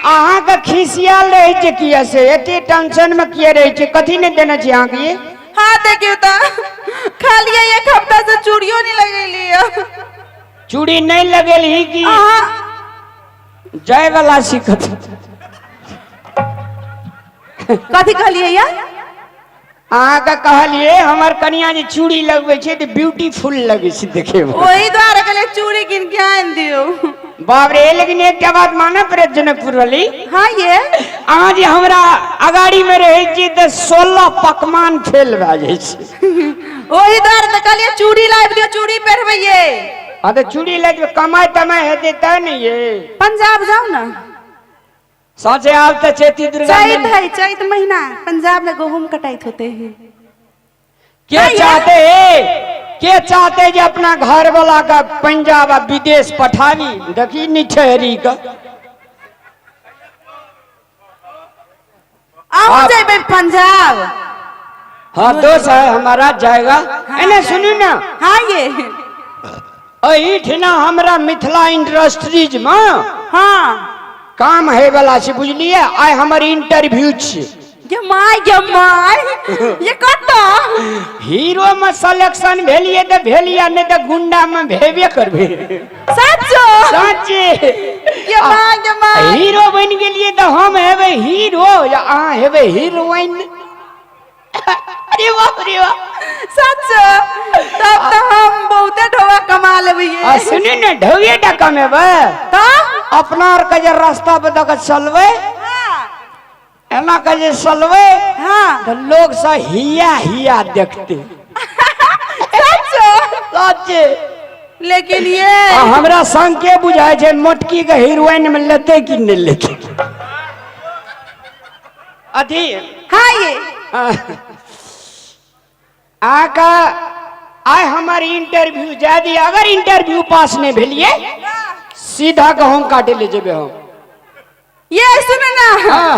अहाँके खिसियाल रहै छै किया से एते टेंशन में किया रहै छै कथी नहि देने छी अहाँके ये हाँ देखियो त खालिए एक हफ्ता से चूड़ियो नहीं लगेली है। चूड़ी नहीं लगेलही की अहाँ जाय वाला सिखत कथी कहलिए या अहाँके कहलिए हमर कनिया जे चूड़ी लगबै छै तऽ ब्यूटीफुल लगै छै देखैमे ओही दुआरे कहलिए चूड़ी कीन के आनि दियौ बाप रे लेकिन एकटा बात मानऽ पड़त जनकपुर वाली हाँ ये अहाँ जे हमरा अगाड़ी मे रहै छी तऽ 16 पकवान फेल भए जाइ छै ओही दुआरे तऽ कहलिए चूड़ी लाबि दियौ चूड़ी पहिरबै ये हँ तऽ चूड़ी लए जेबै कमाइ तमाइ हेतै तब ने ये पंजाब जाउ ने साँचे आब तऽ चैती दुर्गा चैत मेला- है चैत महीना पंजाब में गहूम कटाइत होते हैं के चाहते के चाहते जे अपना घर वाला का पंजाब आ विदेश पठाबी देखी निठहरी का अहूँ जेबै पंजाब हाँ दोस्त है हमारा जाएगा एने सुनू ना हाँ ये एहिठिना हमरा मिथिला इंडस्ट्रीज में हाँ काम हे वाला छै बुझलियै आइ हमर इंटरव्यू छै ये my ये my ये कतऽ हीरो में सिलेक्शन भेलियै तऽ भेलियै नहि तऽ गुंडा में भेबे करबै सचो सच्चे ये my ये my hero बनि गेलियै तऽ हम हेबै हीरो या अहाँ हेबै हीरोइन अरे बाप रे बाप सचो तब तऽ हम बहुते ढोआ कमा लेबै आ ये सुनू ने ढौए टा कमेबै तऽ अपना आरके जे रास्ता पर दऽ कऽ चलबै हाँ एना के जे चलबै हाँ तऽ लोग सब हिया हिया देखते सचो सच्चे लेकिन ये आ हमरा संग के बुझाइ छै मोटकी के हीरोइन में लेतै कि नहि लेतै अथी हाँ ये अहाँके आइ हमर इंटरव्यू जाय दिअ अगर इंटरव्यू पास नहि भेलियै सीधा गहूम काटे ले जेबै हम ये सुन ना हाँ।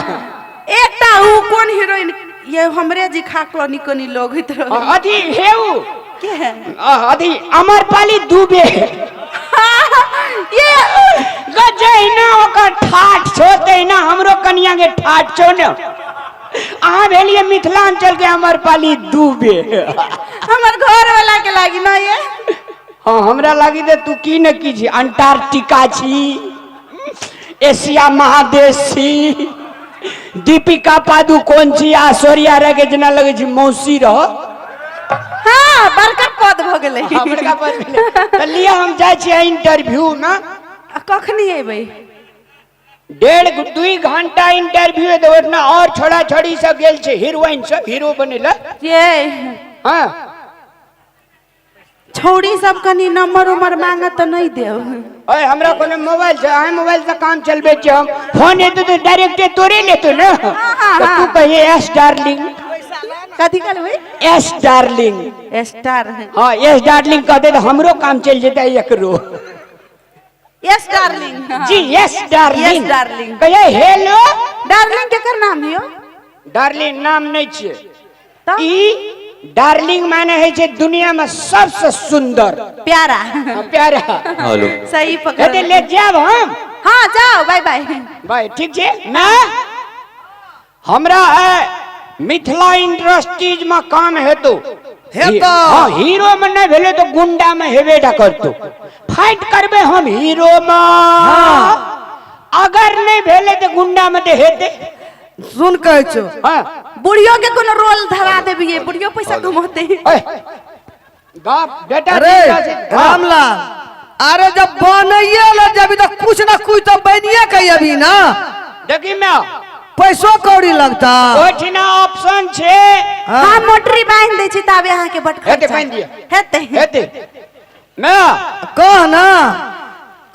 एकटा ऊ कोन हीरोइन ये हमरे जी खा कनी कनी लगैत रहे अथी हे उ के है अथी अमरपाली दुबे ये जहिना ओकर ठाठ छौ तहिना हमरो कनिया के ठाठ छौ ने अहाँ भेलियै मिथिलांचल के अमरपाली दुबे हमर घर वाला के लागी ना ये हाँ हमरा लागी तऽ तू की ने की छी अंटार्कटिका छी एशिया महादेश छी दीपिका पादुकोण छी ऐश्वर्या राय के जेना लगै छी मौसी रह हाँ बड़का पद भ गेलै हाँ, बड़का पद भेलै। तऽ लिअ हम जाइ छियै इंटरव्यू मे आ कखनी एबै डेढ़ दुई घंटा इंटरव्यू हेतै ओहिठिना और छोड़ा छोड़ी सब गेल छै हीरोइन सब हीरो बनै लए ये हाँ छौड़ी सब कनी नंबर उमर मांगत तऽ नहि देब ओए हमरा कोनो मोबाइल छै अहाँ मोबाइल से काम चलबै छियै हम फोन एतौ तऽ डायरेक्टे तोरे लेतो ने हाँ, तऽ तू हाँ। कहिए एस डार्लिंग कथी कहलबै एस डार्लिंग स्टार हाँ एस डार्लिंग कहते तऽ हमरो काम चलि जेतै एकरो यस डार्लिंग जी यस डार्लिंग Yes, darling. कहिए हेलो डार्लिंग केकर नाम हियो डार्लिंग नाम नहि छियै तऽ ई डार्लिंग माने होइ छै दुनिया में सबसे सुंदर प्यारा हाँ, प्यारा हेलो सही पकड़ हेतै ले जायब हम हाँ जाओ बाय बाय भाई ठीक छै ना हमरा है मिथिला इंडस्ट्रीज में काम हेतौ हेतौ। हाँ हीरो में नहीं भेलै तो गुंडा में हेबे टा करतौ फाइट करबै हम हीरो में अगर नहीं भेलै तो गुंडा में तो हेतै सुन कहै छौ हाँ बुढ़ियो के कोनो रोल धरा देबिए बुढ़ियो पैसा कमाते ओए, बाप बेटा अरे जिंदा छै। हाँ। रामलाल अरे जब बनैये ले जबी तो कुछ ना कुछ तो बनिए के अभी ना देखी मैं पैसो कौड़ी लगता ओहिठिना ऑप्शन छै हाँ। हाँ मोटरी बांध दै छी ताबे अहाँ के बट हेतै, बान्हि दिअ। हेतै हेतै मैं कह ना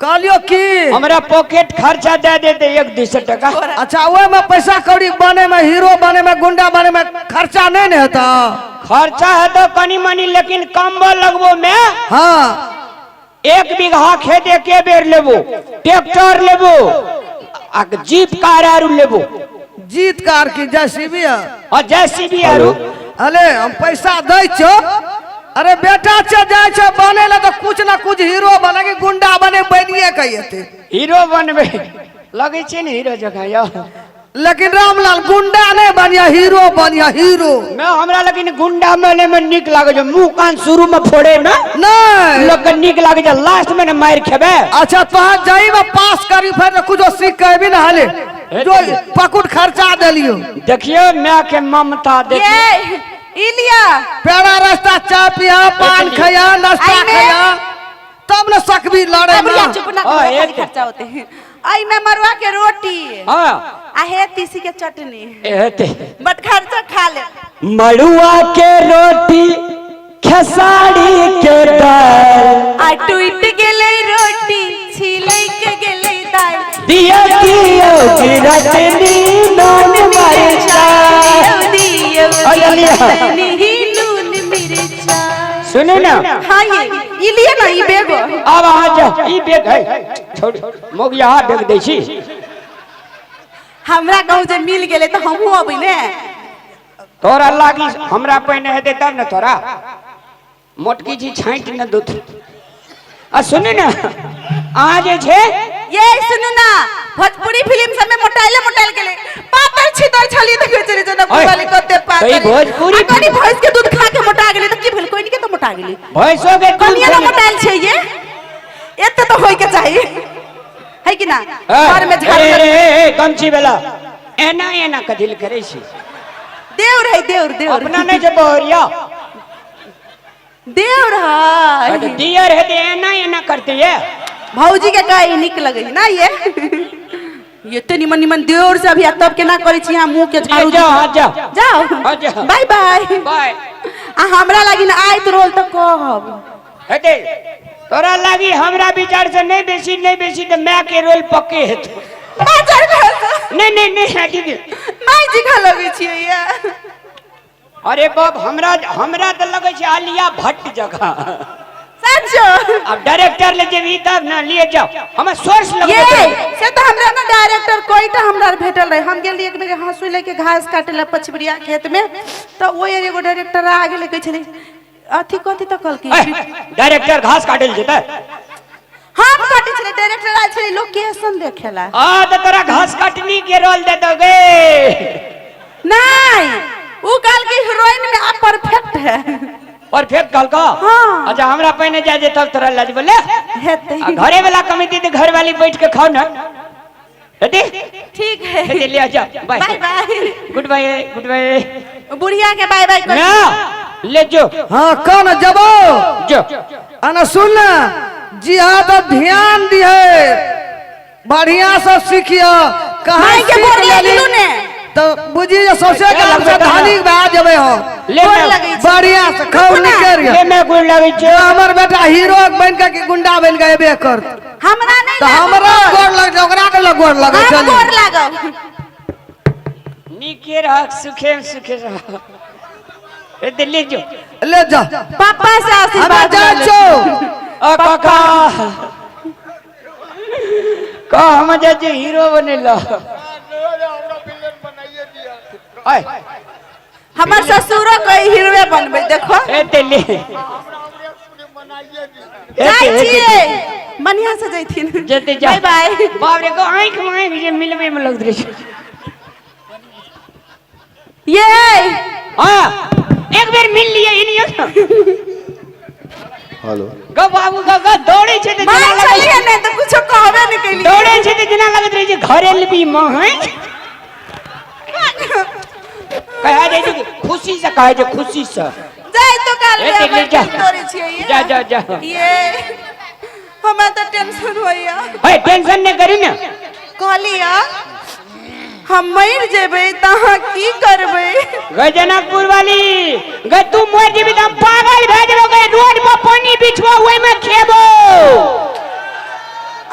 कहलियो की हमरा पॉकेट खर्चा दे देते एक दू सौ टका अच्छा ओहि में पैसा कौड़ी बने में हीरो बने में गुंडा बने में खर्चा नहीं ने होता खर्चा है तो कनी मनी लेकिन कम्बल लगबो में हाँ एक बीघा खेत एके बेर लेबो ट्रैक्टर लेबो आ जीप कार आरू लेबो जीत कार की जेसीबी है और जेसीबी आरू अरे हम पैसा दै छो अरे बेटा छे जाइ छे बने ला तो कुछ ना कुछ हीरो बने कि गुंडा बने बनिए के एते हीरो बनबे लगै छै ने हीरो जकाँ यौ। लेकिन रामलाल गुंडा नहीं बनिया, हीरो बनिया, हीरो। मैं हमरा लेकिन गुंडा बने में नीक लागे छै, मुंह कान शुरू में फोड़े में नहीं लोग के नीक लागे छै, लास्ट में ने मार खेबे। अच्छा तोहर जाई में पास करी फिर कुछ सीख के भी ना हले जो पकुट खर्चा देलियो। देखियो माय के ममता देखियो। ये ई लिया पेड़ा रास्ता चाय पिया, पान खाया, नाश्ता खाया, तब न सकबी लड़े अब ना। चुप ना हाँ, करो, खाली एक- खर्चा होते हैं। आई में मरुआ के रोटी हाँ आ हे तीसी के चटनी, एते बट खर्चा खा ले। मड़ुआ के रोटी खेसारी के दाल, आ टूट गेलै रोटी छिलै के गेलै दाल, दिया दियो गिरतनी नून मरचा, दियो अरे लिया। गिरतनी नून मिर्चा। सुनू ना। हाँ ये ई लिए ना ई बेगो। अब अहाँ जाओ, ई बेग है छोड़ मोग यहाँ बेग दै छी। हमरा गाँव जे मिल गेलै तऽ हमहूँ अबै ने। तोरा लागी हमरा पहिने हेतै तब ने तोरा मोटकी छी छाँटि ने दूध। आ सुनू ने अहाँ जे छै ये सुनू ना भोजपुरी फिल्म सब में मोटाइले मोटाइल गेलै, पातर छितर छली देखै छली जनकपुर ओए, वाली कते पातर। तऽ ई भोजपुरी आ कनी भैंस के दूध खा के मोटा गेलै तऽ की भेल, कोइ के तऽ मोटा गेलै, भैंसो के दूध कनिए ना खेलै। मोटाइल छै ये, एते तऽ होय के चाही है कि ना। ए, घर में झाड़ू ए, ए, ए, गमछी वाला एना एना कथी लए करै छी? देउर है देउर, देउर अपना नहीं छै बहरिया देउर है दियर है ते एना एना करते ये। भौजी के कहे निक लगे ना ये, ये निमन निमन देउर से अभी तब केना करै छी यहाँ मुंह के झाड़ू। जाओ हाँ जाओ जाओ हाँ, जाओ। बाय बाय बाय। आ हमरा लागी ना आयत रोल तऽ कहब हेते तोरा लागी हमरा विचार से नहीं बेसी नहीं बेसी तो my के रोल पक्के हेतौ। बाजार घर नहीं नहीं नहीं है दीदी माय जी खा लगै छियै ये। अरे बाप हमरा हमरा तो लगै छै आलिया भट्ट जगह। सचो अब डायरेक्टर ले जेबही तब ना लिए जाओ, हमें सोर्स ये लगबै से तो हमरा ना डायरेक्टर कोई टा हमरा भेटल रहे। हम गेल एक बेर हंसू लेके घास काटे ला पछबरिया खेत में, तो ओ एगो डायरेक्टर आ गेलै कहै छलै अथी कथी तऽ कहलकै डायरेक्टर घास काटे ले जेतै। हम काटे छलै डायरेक्टर आयल छलै लोकेशन देखेला। आ तऽ तोरा घास काटनी के रोल दे दोगे। नहीं उ कहलकै हीरोइन में आप परफेक्ट है। परफेक्ट कहलको? हाँ। अच्छा हमरा पहिने जाय जे तब तोरा लज बोले। हेतै। आ घरे वाला कमेटी ते घर वाली बैठ के खाओ ना। हेतै? ठीक है हेतै ले जा bye bye bye good bye good bye. बुढ़िया के बाय बाय कर ना ले जो। हाँ कौन जबो जो अना सुन ना जी हाँ तो ध्यान दिए बढ़िया से सीखियो कहाँ माई के सीख गोर लेली लगलू ने। तो बुझी जे सबसे के हमसे धानी भए जेबै हम। ले गोर मैं लगै छी। बढ़िया से खूब निकल ले मैं गोर लगै छी। हमर बेटा हीरो बन के कि गुंडा बन के एबे कर हमरा नहीं तो लागल हमरा गोर। गोर लग ओकरा के लग गोर लगै हम चली। गोर लागल। नीके रह सुखे सुखे रह। ए दिल्ली जो ले जा पापा से हमरा आशीर्वाद जाइ ले ले। छौ। आ काका का हम जाइ छी हीरो बनेला। आय हमर ससुरो के हीरोए बनबै देखो। ए दिल्ली जाइ छियै बढ़िया से जैथिन। जते जा बाय बाय। बाप रे को आंख में आंख जे मिलबै में लगत रहै छै। ये हां एक बेर मिल लिए इनियो। हेलो गो बाबू गो गो दौड़ै छै त मां जेना लगै छलियै छै ने तऽ कुछो कहबे नहि केलियै। दौड़ै छै त जेना लगैत रहै छै घरे लेबी मां है। कहा जाइ छै खुशी से कहै छै खुशी से जाइ तो काल ए, में जा। तोड़ै छियै ये। जा जा जा ये हमरा तऽ टेंशन होइया। हे टेंशन नहि करी ने। कहलिया हम मरि जेबै तऽ अहाँ की करबै? गै जनकपुर वाली गै तू मरि जेबी तऽ हम पागल भए जेबो गै। रोड पर पानी बिछबो ओहिमे खेबो।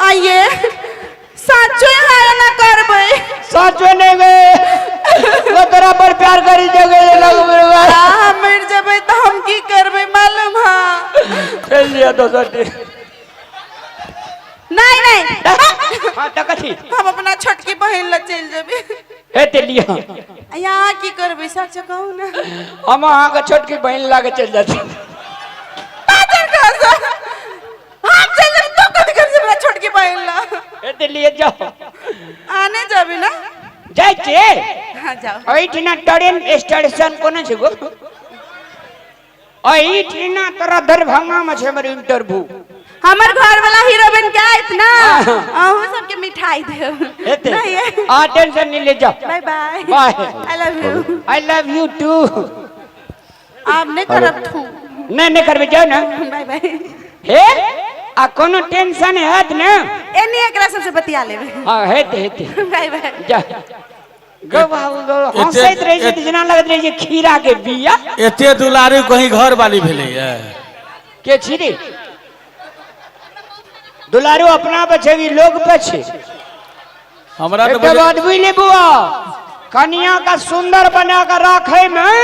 आइए साचो यहाँ एना करबै? साचो नहि गै वो तोरा पर प्यार करी छै गै लगबै। अहाँ मरि जेबै तऽ हम की करबै मालूम है? चलि लिअ दोसर दिन। नहीं नहीं हाँ तऽ कथी हम अपना छोटकी बहिन लग चलि जेबै। हेतै लिअ। यहाँ की करबै सच कहू ना। हम अहाँके छोटकी बहिन लागे चलि जाइत। हम चलि जेबै तो कथी करबै हमरा छोटकी बहिन लग? हेतै लिए जाओ। आने जाबी ना? जाइ छियै। हाँ जाओ। एहिठिना ट्रेन स्टेशन कोना छै गो? एहिठिना तोरा दरभंगा में छै हमर इंटरव्यू। हमर घर वाला हीरो बन के आयत ना, अहूँ सबके मिठाई देब। हेतै। नहीं है। आ टेंशन नहीं ले, जाओ। Bye bye. Bye. I love you. I love you too. आब नहीं करब थू। नहीं नहीं करबे, जाओ ना। Bye bye. हे आ कोनो टेंशन हैत ने? एनी एकरा सबसे बतिया लेबे। हाँ हेतै हेतै। बाय बाय। जा गो बाबू गो, हंसैत रहै छै तऽ जेना लगैत रहै छै खीरा के बिया। एते दुलारू कहीं घर वाली भेलैया? के छी रे दुलारू? अपना पर छै कि लोग पर छै? हमरा तऽ एकटा बात बुझि ले बुआ, कनिया का सुंदर बना के राखे में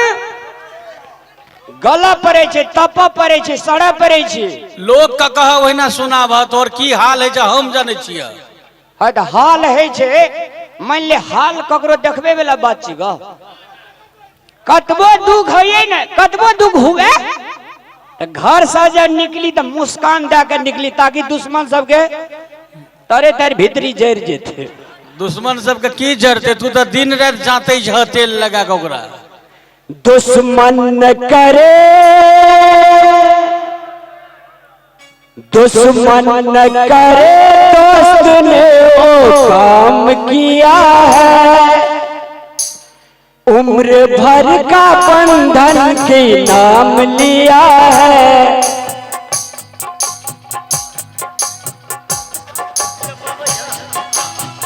गलऽ पड़ै छै, तपऽ पड़ै छै, सड़ऽ पड़ै छै। लोक के कह ओहिना सुनाबह, तोहर की हाल है छै हम जानै छियै। हँ तऽ हाल होइ छै, मानि ले हाल ककरो देखबै वाला बात छै ग। कतबो दुख होइए ने, कतबो दुख हुए तऽ घर से जब निकली तऽ मुस्कान दए के निकली, ताकि दुश्मन सबके तरे तर भीतरी जरि जेतै। दुश्मन सबके की जरते? तू तऽ दिन राति जाते छह तेल लगा के ओकरा। दुश्मन न करे, दुश्मन न करे, दोस्त ने वो काम किया है, उम्र भर का बंधन के नाम लिया है।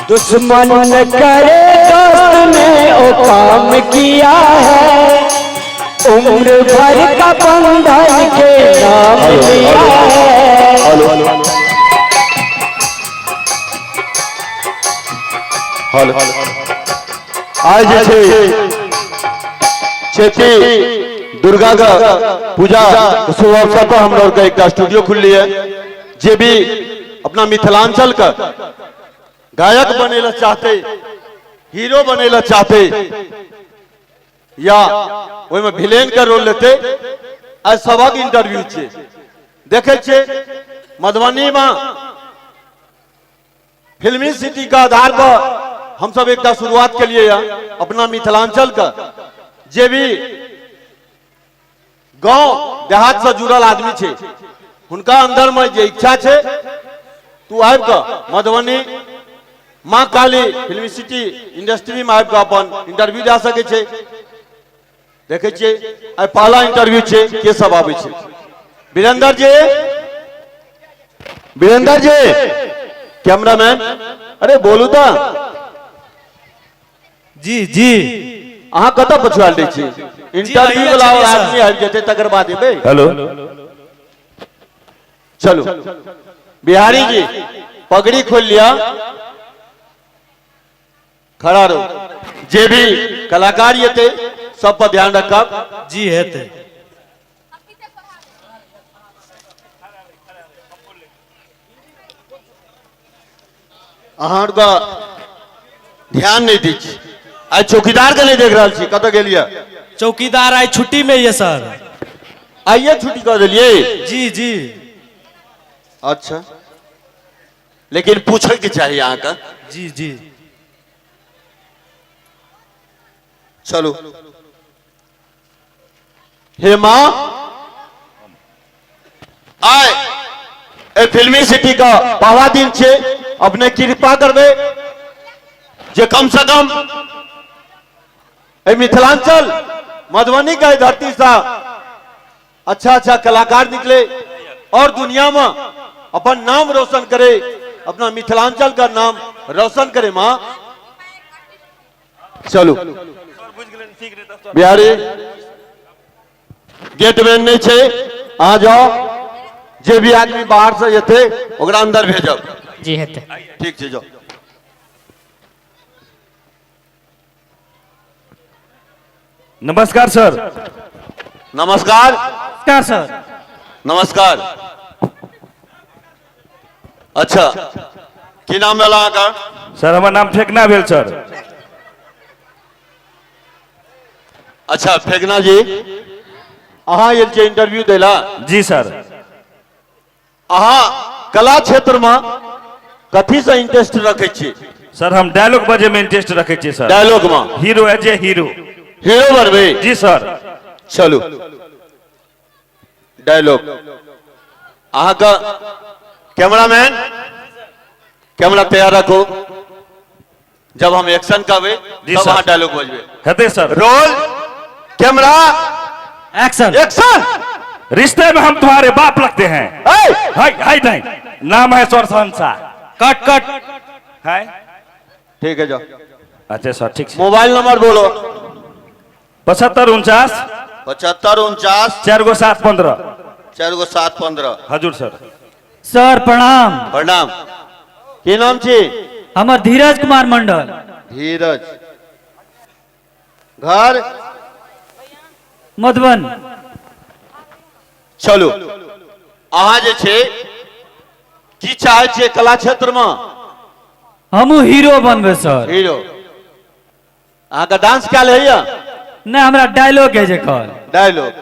दुश्मन न करे, दोस्त ने वो काम किया है, उम्र भर का बंधन के नाम लिया है। Hello hello. आइ जे छै क्षेत्री दुर्गा का पूजा शुभ अवसर पर हमरा आरके एकटा स्टूडियो खुललियै। जे भी अपना मिथिलांचल का गायक बने ला चाहते, हीरो बने ला चाहते या ओहिमे विलेन के रोल लेते, आइ सबक इंटरव्यू छै। देखे छियै मधुबनी में फिल्मी सिटी के आधार पर हम सब एकटा शुरुआत के लिए अपना मिथिलांचल का जे भी गांव देहात से जुड़ल आदमी छै, हुनका अंदर में जे इच्छा छै, तू आबि कऽ मधुबनी माँ काली फिल्मी सिटी इंडस्ट्री में आबि कऽ अपन इंटरव्यू दए सकै छै। देखै छियै आइ पहला इंटरव्यू छै, के सब आबै छै। वीरेंद्र जी, वीरेंद्र जी कैमरामैन, अरे बोलू तऽ। जी जी। अहाँ कतऽ पछुआल दै छी? इंटरव्यू वाला आदमी आबि जेतै तकर बाद एबै। हेलो। चलू बिहारी जी, पगड़ी खोल लिया, खड़ा रहो। जे भी कलाकार येते सब पर ध्यान रखब। जी हेतै। अहाँ आरके ध्यान नहीं दै छी। आइ चौकीदार के नहीं देख रहल छी, कतऽ गेलियै? चौकीदार आइ छुट्टी में ये सर। आइए छुट्टी कऽ देलियै? जी जी। अच्छा, लेकिन पूछे के चाही अहाँके। जी जी। चलू हे माँ, आय ए फिल्मी सिटी का पहला दिन छे, अपने कृपा करबे जे कम से कम ए मिथिलांचल मधुबनी का धरती से अच्छा अच्छा कलाकार निकले और दुनिया में अपन नाम रोशन करे, अपना मिथिलांचल का नाम रोशन करे माँ। चलू बिहारी, गेटमैन नहीं छे, आ जाओ। जे भी आदमी बाहर से जेते ओकरा अंदर भेजब। जी हेतै। ठीक छै, जाओ। नमस्कार सर। नमस्कार। नमस्कार सर। नमस्कार। अच्छा, की नाम भेल अहाँके? सर हमर नाम फेकना भेल सर। अच्छा फेकना जी, अहाँ आयल छियै इंटरव्यू दै ला? जी सर। अहाँ कला क्षेत्र में कथी से इंटरेस्ट रखै छी? सर हम डायलॉग बजे में इंटरेस्ट रखे छी सर। डायलॉग में hero as a hero. Hero बनबै? जी सर। चलू डायलॉग। अहाँके कैमरामैन कैमरा तैयार रखो, जब हम एक्शन कहबै जी तब सर। अहाँ डायलॉग बजबै। हेतै sir. Roll camera action. Action. रिश्ते में हम तुम्हारे बाप लगते हैं। हाय हाय नहीं, नाम है सर शहंशाह। कट कट। है ठीक है जाओ। अच्छा सर ठीक है। मोबाइल नंबर बोलो। 75 49 75 49 4 गो 7 15 4 गो 7 15। हजूर सर। सर प्रणाम। प्रणाम। की नाम छी? हमर धीरज कुमार मंडल। धीरज। घर? मधुबन। चलू अहाँ जे छै की चाहै छियै कला क्षेत्र में? हमहूँ हीरो बनबै सर। हीरो। अहाँके डांस कयल होइया? नहीं, हमरा डायलॉग है जे कहल। डायलॉग।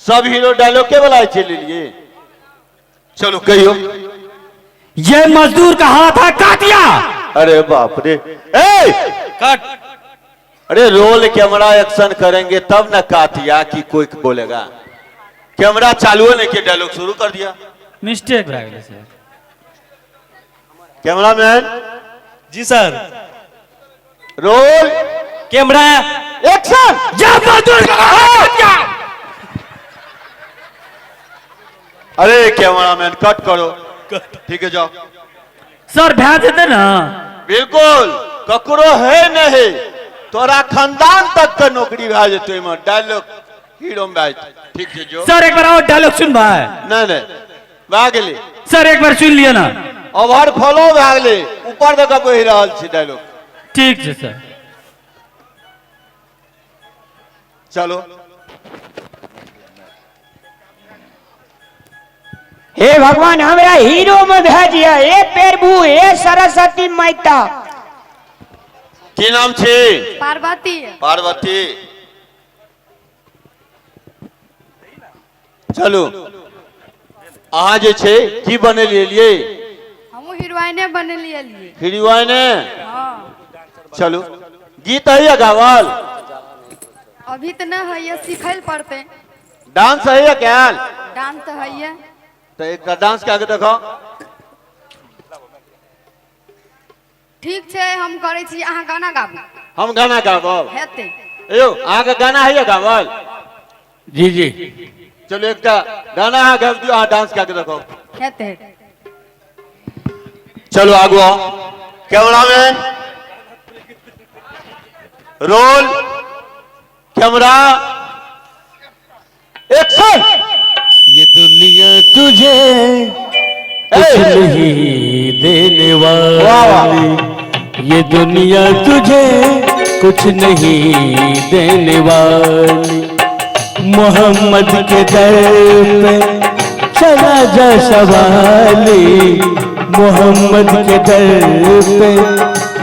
सब हीरो डायलॉग के वाला छै लेलिए। चलू कहियो। ये मजदूर का हाथ है काटिया। अरे बाप रे। ए कट। अरे रोल कैमरा एक्शन करेंगे तब ना काटिया कि कोई बोलेगा। कैमरा चालू नहीं के डायलॉग शुरू कर दिया। मिस्टेक भए गेलै सर। कैमरामैन। जी सर। Roll camera action. ये मजदूर का हाथ काटिया। अरे कैमरामैन कट करो। ठीक है जाओ। सर भए जेतै ना? बिल्कुल ककरो है नहीं, तोरा खानदान तक के नौकरी भए जेतै एहिमे डायलॉग हीरो में भए जेतै। ठीक छै जो। सर एक बार और डायलॉग सुन भाई। नहीं नहीं भए गेलै। सर एक बार सुन लिअ ना। ओवर फॉलो भए गेलै, ऊपर दऽ कऽ बहि रहल छै डायलॉग। ठीक छै सर। चलो। हे भगवान हमरा हीरो में भेजिए, हे प्रभु, हे सरस्वती माता। की नाम छी? पार्वती। पार्वती। चलू अहाँ जे छै की बनेलियै लिए? हमहूँ हीरोइने बनेलियै लिए। हीरोइने? हाँ। चलू गीत है गावल? अभी तो नहीं है, सीखै लए पड़तै। डांस है कैल? डांस तो है। तो एक डांस के आगे देखो। ठीक छै, हम करै छी, अहाँ गाना गाबू। हम गाना गाबब? हेतै। यौ अहाँके गाना है गावल? जी जी। चलो एक गाना अहाँ गाबि दियौ, अहाँ डांस के आगे देखो। हेतै। चलो आगू आओ। Cameraman roll camera action. ये दुनिया तुझे कुछ नहीं देने वाली, ये दुनिया तुझे कुछ नहीं देने वाली, मोहम्मद के दर पे चला जा सवाली, मोहम्मद के दर पे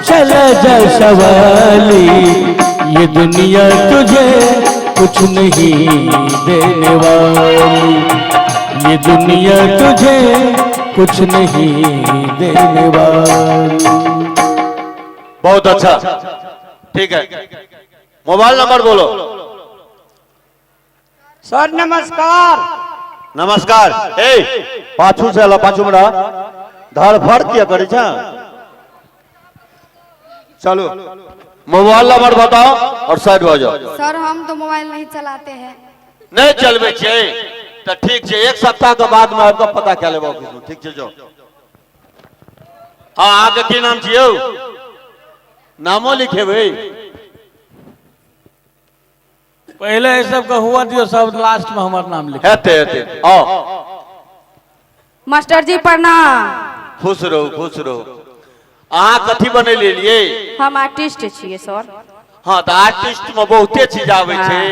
चला जा सवाली, ये दुनिया तुझे कुछ नहीं देने वाली, ये दुनिया तुझे कुछ नहीं देने वाली। बहुत अच्छा, ठीक है। मोबाइल नंबर बोलो। सर नमस्कार। नमस्कार। ए पाछू से अला पाछू में धर फड़ किया करी छा। चलो मोबाइल नंबर बताओ और साइड हो जाओ। सर हम तो मोबाइल नहीं चलाते हैं। नहीं चलबे छे तो ठीक छे, एक सप्ताह के बाद में आपका पता क्या लेबो ऑफिस में। ठीक छे जाओ। हाँ अहाँके की नाम छियौ? नामो लिखेबै। पहले ये सब का हुआ दियो, सब लास्ट में हमार नाम लिख। हेते हेते आओ। मास्टर जी प्रणाम। खुश रहो खुश रहो। अहाँ कथी बनेलियै लिए? हम आर्टिस्ट छियै सर। हाँ तो आर्टिस्ट में बहुते चीज आबै छै।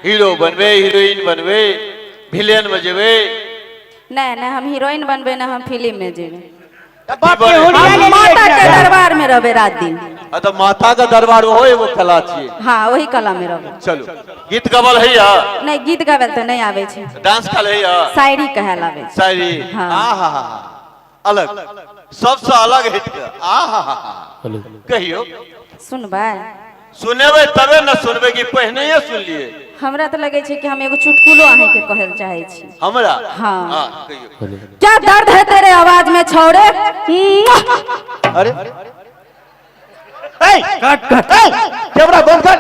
हीरो बनबै, हीरोइन बनबै, विलेन में जेबै। नहीं नहीं, हम हीरोइन बनबै ना, हम फिल्म में जेबै। हम माता के दरबार में रहबै रात दिन। तो माता के दरबार ओहो एगो कला छियै। हाँ वही कला में रहबै। चलो गीत गावल है या? नहीं गीत गावल तो नहीं आबै छै। डांस कल है या? शायरी कहल आबै छै। शायरी। हाँ। हा हा हा अलग। सबसँ अलग हटि कऽ। आहा कहियौ। सुनबै? सुनेबै तबे ने सुनबै कि पहिनहिए सुनलियै। हमरा तऽ लगै छै कि हम एगो चुटकुलो अहाँके कहै लए चाहै छी। हमरा? हाँ। हाँ, कहियौ। क्या दर्द है तेरे आवाज में छौड़े। अरे ए, कट कट। ए, कैमरा बंद कर।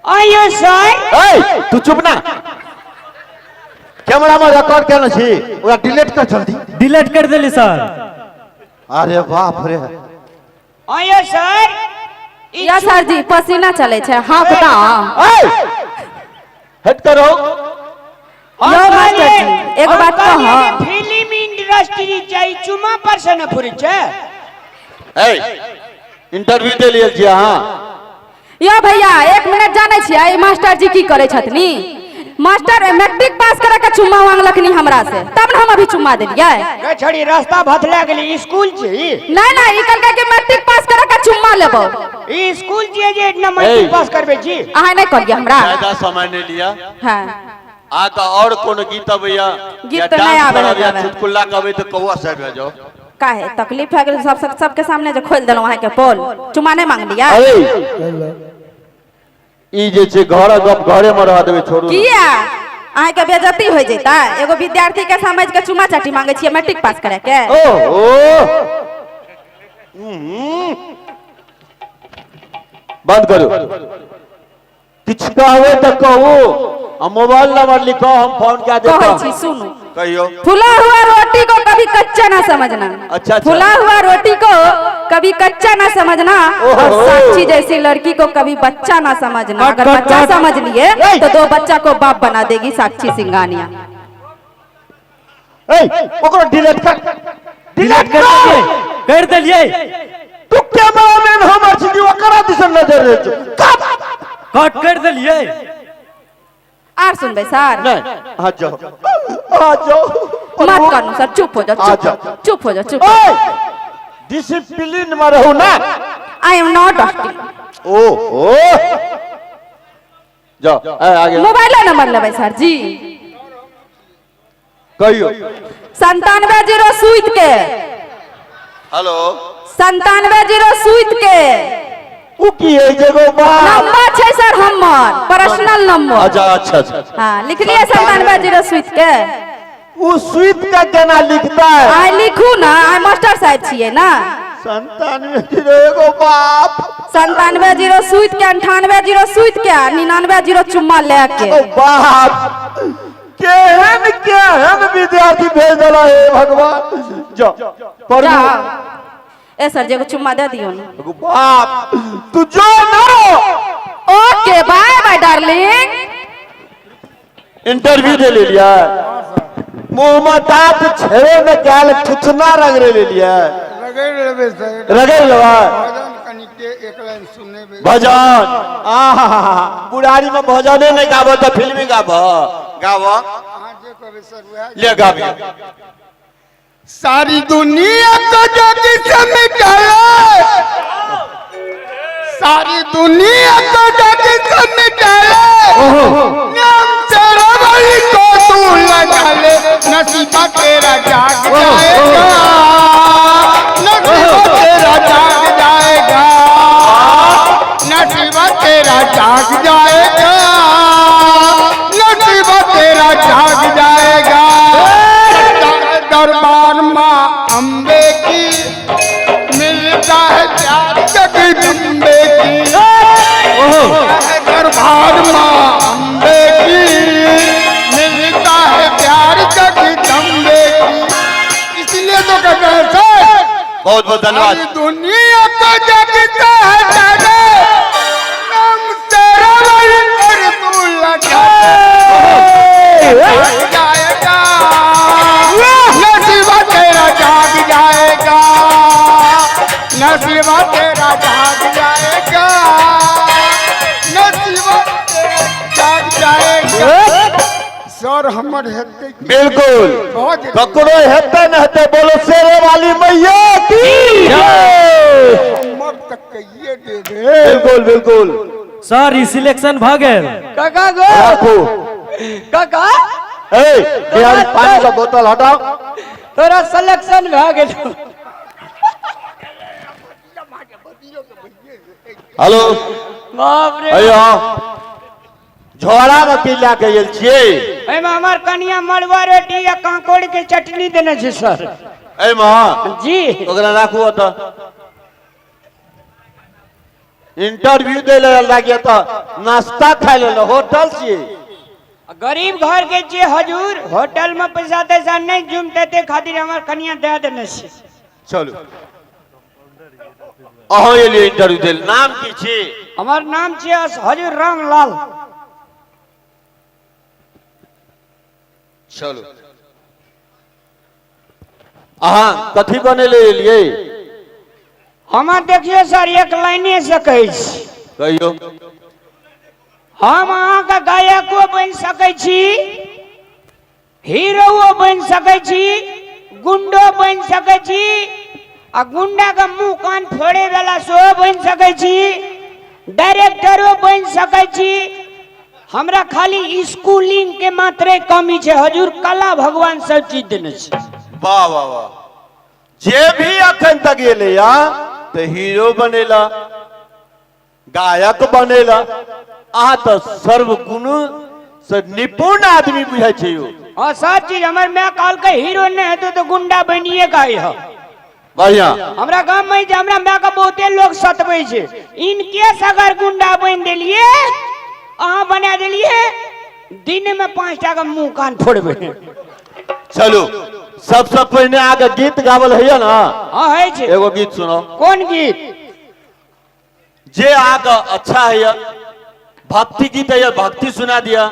आइयो सर। ए, तू चुप ना। कैमरा में रिकॉर्ड केने छी, ओकरा डिलीट कर जल्दी। डिलीट कर देली सर। अरे बाप रे। आइयो सर। या सर जी पसीना चले छै, हाँक दा। ए, हट करो। यो मास्टर जी एगो बात कह। फिल्म इंडस्ट्री छै, चुमा पर से न फुरै छै। ए, इंटरव्यू दे लिए छी अहाँ। यो भैया एक मिनट, जानै छियै मास्टर जी की करै छथिन? मास्टर मैट्रिक पास करे के चुम्मा मांगलखनी हमरा से, तब न हम अभी चुम्मा देलियै। गे छड़ी रास्ता भतला गेली, स्कूल छी। नहीं नहीं, ई कहलकै कि मैट्रिक पास करे के चुम्मा लेबो। ई स्कूल छियै जे एतना मैट्रिक पास करबै छी। अहाँ नहीं कहलियै हमरा। ज्यादा समय नहीं लिया। हाँ। आ तो और कोनो गीत अबैया? गीत या तऽ नहि डांस आबै करब या है। चुटकुला कहबै तऽ कौआ साहब आ जाओ। काहे तकलीफ भए गेल? सब सबके सामने जे खोलि देलहुँ अहाँके पोल, चुम्मा नहि मांगलियै? अरे ई जे छै घर गप घरे में रह देबै, छोड़ू। किया अहाँके बेइज्जती हो जैतै? एगो विद्यार्थी के समझ के चुम्मा चाटी मांगे छियै मैट्रिक पास करे के। ओहो, बंद करू। किछु कहबै तऽ कहू, आ मोबाइल नंबर लिखो, हम फोन कए देब। कहै छी सुनू। कहियो। फुला हुआ रोटी को कभी कच्चा ना समझना। अच्छा, अच्छा। फुला हुआ रोटी को कभी कच्चा ना समझना और ओहो। साक्षी जैसी लड़की को कभी बच्चा ना समझना। कट, अगर कट, बच्चा कट। समझ लिए तो दो बच्चा को बाप बना देगी साक्षी सिंघानिया। ए, ओकरो डिलीट कर। डिलीट कर देलियै, कर देलियै। तू कैमरामैन हमर छी कि ओकरा दिसन नजर रहै छौ? कट। कट कर देलियै। आर सुनबै सर? नहीं, आ जाओ आ जाओ। मत करू सर, चुप हो जाओ। आ चुप जाओ। चुप हो जाओ, चुप। ओए, डिसिप्लिन में रहू ना। I am not. ओ ओ जाओ, ए आगे। मोबाइल नंबर लेबै सर जी? कहियो। 97 0 सुइत के। हेलो। 97 0 सुइत के। उ की है जे गो बाप? नंबर छै सर, हमर पर्सनल नंबर। अच्छा अच्छा अच्छा। हाँ, लिखलिए 97 0 सुइत के। उ सुइत का केना लिखता है? आइ लिखू ना, आइ मास्टर साहब छियै ना। 97 0 एगो बाप। 97 0 सुइत के, 98 0 सुइत के आ 99 0 चुम्मा ले के। ओ बाप, केहन केहन विद्यार्थी भेज देला हे भगवान। जाओ पढ़ू। जाओ। ए सर जी, एगो चुम्मा दे दियौ ना। एगो बाप, तू जो ना। Okay, bye bye darling. Interview दे ले लिया, मुंह में दांत छेड़े में गाल थुथना रगड़े ले लिया। रगड़ि लेबै सर। रगड़ लेबै। भजन कनिके एक लाइन सुनेबै। भजन? आहा, बुढ़ारी में भजने नहीं गाबो तो फिल्मी गाबो? गाबो। अहाँ जे कहबै सर वएह। ले गाबियो। सारी दुनिया को जग से मिटाए, सारी दुनिया को जग से मिटाए, नाम तेरा वही को तू लगा ले, नसीबा तेरा जाग जाएगा, नसीबा तेरा जाग जाएगा, नसीबा तेरा जाग जाएगा, नसीबा तेरा जाग जाएगा। दरबार माँ अम्बे की मिलता है प्यार जगदम्बे की, दरबार माँ अम्बे की मिलता है प्यार जगदम्बे की। इसलिए तो कहते हैं सर। बहुत बहुत धन्यवाद। सारी दुनिया को जगता है तेरे नाम तेरा वही और तू लगा जाएगा, नसीबा तेरा जाग जाएगा, नसीबा तेरा जाग जाएगा, नसीबा तेरा जाग जाएगा। सर हमर हेतै की? बिल्कुल। बहुत हेतै। ककरो हेतै न हेतै, बोलो शेरे वाली मैया की जय। हमर तऽ कहिए देबै। बिल्कुल बिल्कुल। सर, ई सिलेक्शन भऽ गेल। काका गो। राखू। काका। ए बिहारी पानी का बोतल हटाओ। तोरा सिलेक्शन भए गेल। हेलो बाप रे अयो झोरा में की लए के आयल छियै? एहिमे हमर कनिया मड़ुआ रोटी आ कांकोड़ के चटनी देने छै सर। एहिमे जी ओकरा राखू ओतऽ। इंटरव्यू दै लए लागिए तऽ नाश्ता खाय लेल होटल छियै। गरीब घर के छियै हजूर, होटल में पैसा तैसा नहीं जुमते ते खातिर हमर कनिया दे देने छै। चलू अहाँ एलियै इंटरव्यू दै लए, नाम की छी? हमर नाम छियै हजूर रामलाल। चलू अहाँ कथी बनेले एलियै? हमर देखियौ सर एक लाइने से कहै छी। कहियौ। हम अहाँके गायको बनि सकै छी, हीरो बनि सकै छी, गुंडो बनि सकै छी, आ गुंडा के मुंह कान फोड़े वाला सेहो बनि सकै छी, डायरेक्टरो बनि सकै छी। हमरा खाली स्कूलिंग के मात्रे कमी छै हजूर, कला भगवान सब चीज देने छै। वाह वाह वाह। जे भी अखन तक एलै या तऽ हीरो बनेला, गायक बनेला, अहाँ तऽ सर्वगुण से निपुण आदमी बुझाइ छै यौ। हाँ सब चीज। हमर माय कहलकै हीरो नहि हेतौ तऽ गुंडा बनिए के अइह। बढ़िया। हमरा गाम में जे हमरा माय के बहुते लोग सतबै छै, इनकेस अगर गुंडा बनि देलिए, अहाँ बना देलिए, दिन में 5 टा के मुंह कान फोड़बै। चलू सबसे पहिने आगे गीत गावल होइए ना? हाँ होइ छै। एगो गीत सुनो। कोन गीत? जे आगे अच्छा है भक्ति गीत है, भक्ति सुना दिया।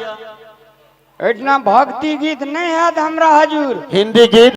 एतना भक्ति गीत नहीं है हमरा हजूर। हिंदी गीत।